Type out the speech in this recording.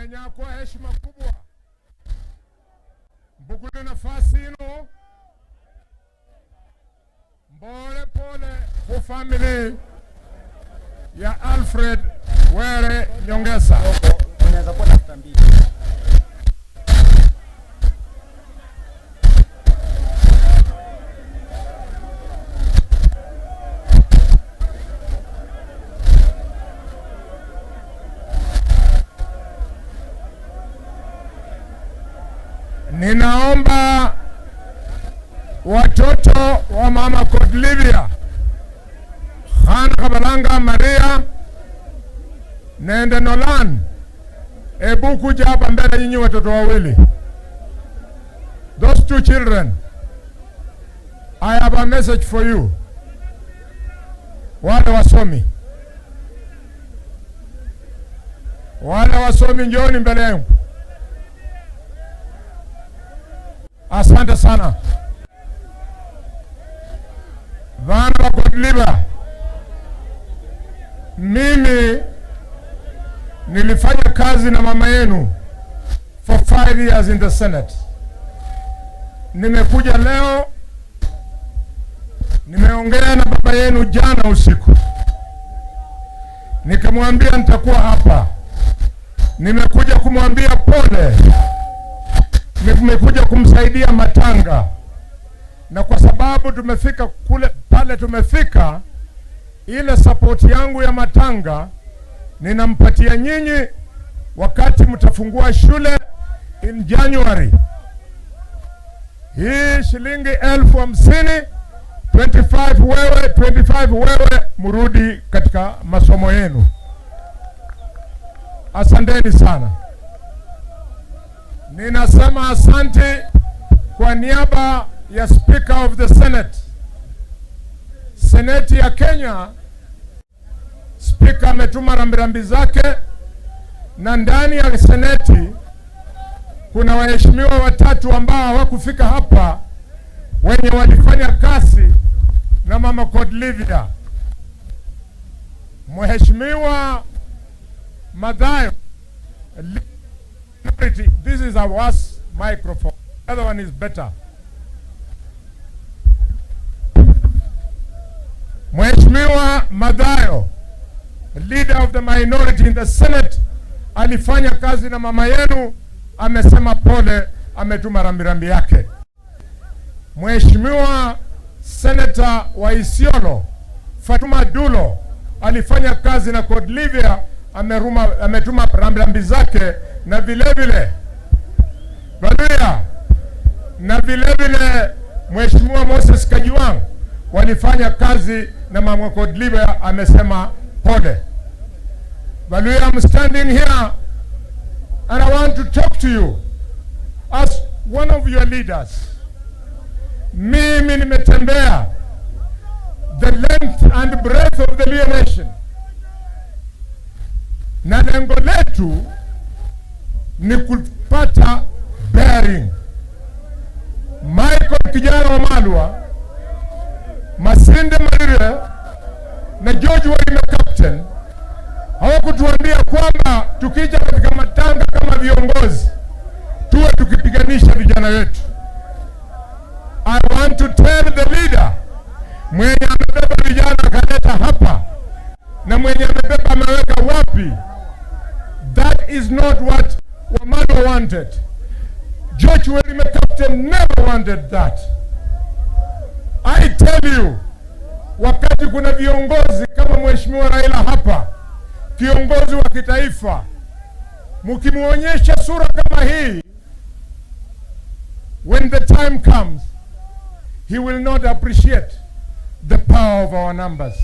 Nenya kwa heshima kubwa mbukule nafasi ino mbole pole ku family ya Alfred Were Nyongesa. Unaweza kuwa dakika 2. Ninaomba watoto wa mama Godlivia, Khana Kabalanga Maria nende Nolan, ebu kuja hapa mbele nyinyi watoto wawili. Those two children, I have a message for you. Wale wasomi, wale wasomi, njooni mbele yangu. Asante sana vana wa Godliver, mimi nilifanya kazi na mama yenu for 5 years in the Senate. Nimekuja leo, nimeongea na baba yenu jana usiku, nikamwambia nitakuwa hapa. Nimekuja kumwambia pole, nimekuja kumsaidia matanga, na kwa sababu tumefika kule pale tumefika, ile support yangu ya matanga ninampatia nyinyi wakati mtafungua shule in January. Hii shilingi 50,000, 25 wewe, 25 wewe, mrudi katika masomo yenu. Asanteni sana. Ninasema asante kwa niaba ya Speaker of the Senate. Seneti ya Kenya, Speaker ametuma rambirambi zake, na ndani ya seneti kuna waheshimiwa watatu ambao hawakufika hapa wenye walifanya kazi na mama Godlivia. Mheshimiwa Madhayo, this is a worse microphone. The other one is better. Mheshimiwa Madhayo, leader of the minority in the Senate, alifanya kazi na mama yenu, amesema pole, ametuma rambirambi yake. Mheshimiwa Senator wa Isiolo Fatuma Dulo alifanya kazi na Godlivia, ametuma rambirambi zake, na vile vile Valuya, na vile vile Mheshimiwa Moses Kajwang walifanya kazi na mama Godlivia, amesema pole. Valuya, I'm standing here and I want to talk to you as one of your leaders. Mimi nimetembea the length and breadth of the Luhya Nation, na lengo letu ni kupata bearing. Michael Kijana Wamalwa, Masinde Marire na George Waime Captain hawakutuambia kwamba tukija katika matanga kama viongozi tuwe tukipiganisha vijana wetu. I want to tell the leader mwenye amebeba vijana akaleta hapa na mwenye amebeba ameweka wapi, that is not what Wamalwa wanted. George Waime Captain never wanted that. I tell you, wakati kuna viongozi kama Mheshimiwa Raila hapa, kiongozi wa kitaifa, mkimuonyesha sura kama hii, when the time comes, he will not appreciate the power of our numbers.